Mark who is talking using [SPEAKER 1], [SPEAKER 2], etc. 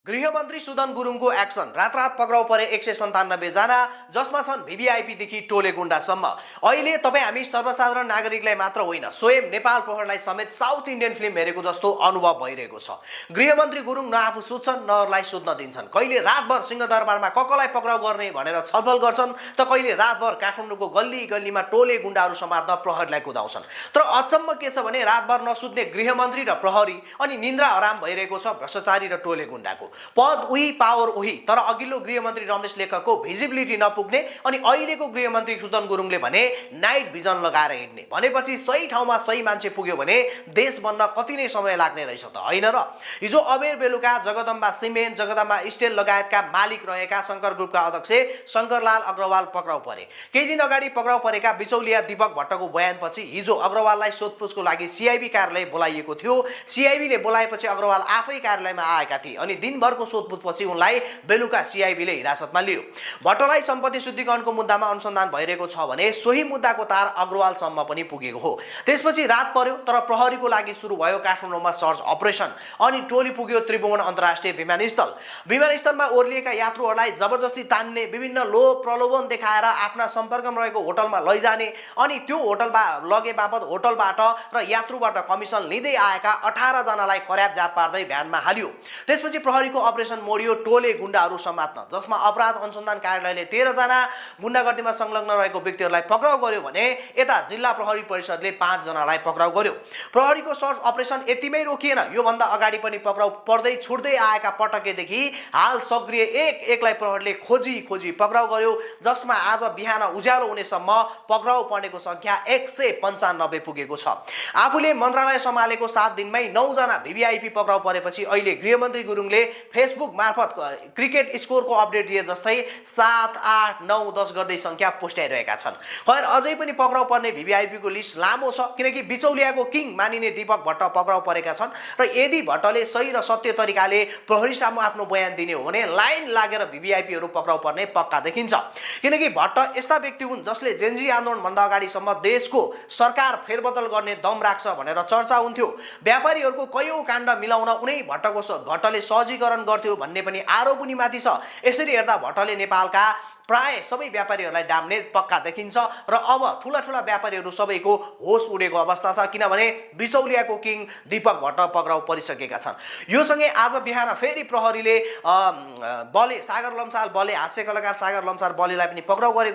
[SPEAKER 1] गृहमन्त्री सुदन गुरुङको एक्सन रात पक्राउ परे 197 जना, जसमा छन् भिभिआइपी देखि टोले गुण्डासम्म। अहिले तपाईँ हामी सर्वसाधारण नागरिकलाई मात्र होइन, स्वयं नेपाल प्रहरीलाई समेत साउथ इन्डियन फिल्म हेरेको जस्तो अनुभव भइरहेको छ। गृहमन्त्री गुरुङ न आफू सुत्छन् न अरूलाई सुत्न दिन्छन्। कहिले रातभर सिंहदरबारमा कसलाई पक्राउ गर्ने भनेर छलफल गर्छन्, त कहिले रातभर काठमाडौँको गल्ली गल्लीमा टोले गुण्डाहरू समात्न प्रहरीलाई कुदाउँछन्। तर अचम्म के छ भने रातभर नसुत्ने गृहमन्त्री र प्रहरी अनि निन्द्रा आराम भइरहेको छ भ्रष्टाचारी र टोले गुण्डाको। पद उही पावर उही, तर अघिल्लो गृहमन्त्री रमेश लेखकको भिजिबिलिटी नपुग्ने अनि अहिलेको गृहमन्त्री सुदन गुरुङले भने नाइट भिजन लगाएर हिँड्ने भनेपछि सही ठाउँमा सही मान्छे पुग्यो भने देश बन्न कति नै समय लाग्ने रहेछ त होइन र। हिजो अबेर बेलुका जगदम्बा सिमेन्ट, जगदम्बा स्टिल लगायतका मालिक रहेका शङ्कर ग्रुपका अध्यक्ष शङ्करलाल अग्रवाल पक्राउ परे। केही दिन अगाडि पक्राउ परेका बिचौलिया दीपक भट्टको बयानपछि हिजो अग्रवाललाई सोधपुछको लागि सिआइबी कार्यालय बोलाइएको थियो। सिआइबीले बोलाएपछि अग्रवाल आफै कार्यालयमा आएका थिए अनि दिनभरको सोधपुछपछि उनलाई बेलुका सिआइबीले हिरासतमा लियो। भट्टलाई सम्पत्ति शुद्धिकरणको मुद्दामा अनुसन्धान भइरहेको छ भने सोही मुद्दाको तार अग्रवालसम्म पनि पुगेको हो। त्यसपछि रात पर्यो, तर प्रहरीको लागि सुरु भयो काठमाडौँमा सर्च अपरेसन अनि टोली पुग्यो त्रिभुवन अन्तर्राष्ट्रिय विमानस्थल। विमानस्थलमा ओर्लिएका यात्रुहरूलाई जबरजस्ती तान्ने, विभिन्न लोभ प्रलोभन देखाएर आफ्ना सम्पर्कमा रहेको होटलमा लैजाने अनि त्यो होटलमा लगे बापत होटलबाट र यात्रुबाट कमिसन लिँदै आएका 18 जनालाई कर्याप जाप पार्दै भ्यानमा हाल्यो। त्यसपछि प्रहरीको अपरेसन मोडियो टोले गुण्डाहरू समात्न, जसमा अपराध अनुसन्धान कार्यालयले 13 जना गुण्डागर्दीमा संलग्न रहेको व्यक्तिहरूलाई पक्राउ गर्यो भने यता जिल्ला प्रहरी परिषदले 5 जनालाई पक्राउ गर्यो। प्रहरीको सर्च अपरेसन यतिमै रोकिएन, योभन्दा अगाडि पनि पक्राउ पर्दै छुट्दै आएका पटकेदेखि हाल सक्रिय एकलाई प्रहरीले खोजी पक्राउ गर्यो, जसमा आज बिहान उज्यालो हुनेसम्म पक्राउ पर्नेको संख्या 195 पुगेको छ। आफूले मन्त्रालय सम्हालेको 7 दिनमै 9 जना भिभिआइपी पक्राउ परेपछि अहिले गृहमन्त्री गुरुङले फेसबुक मार्फत क्रिकेट स्कोरको अपडेट दिए जस्तै 7, 8, 9, 10 गर्दै संख्या पुष्ट्याइरहेका छन्। खैर अझै पनि पक्राउ पर्ने भिभिआइपीको लिस्ट लामो छ, किनकि बिचौलियाको किङ मानिने दीपक भट्ट पक्राउ परेका छन् र यदि भट्टले सही र सत्य तरिकाले प्रहरी सामु आफ्नो बयान दिने हो भने लाइन लागेर भिभिआइपीहरू पक्राउ पर्ने पक्का देखिन्छ। किनकि भट्ट यस्ता व्यक्ति हुन् जसले जेनजी आन्दोलनभन्दा अगाडिसम्म देशको सरकार फेरबदल गर्ने दम राख्छ भनेर चर्चा हुन्थ्यो। व्यापारीहरूको कयौं काण्ड मिलाउन उनै भट्टले सहजीकरण गर्थ्यो भन्ने पनि आरोप पनि माथि छ। यसरी हेर्दा भट्टले नेपालका प्राय सबै व्यापारीहरूलाई डाम्ने पक्का देखिन्छ र अब ठुला व्यापारीहरू सबैको होस उडेको अवस्था छ, किनभने बिचौलियाको किङ दीपक भट्ट पक्राउ परिसकेका छन्। यो सँगै आज बिहान फेरि प्रहरीले सागर लम्साल बले हास्य कलाकार सागर लम्साल बलेलाई पनि पक्राउ गरेको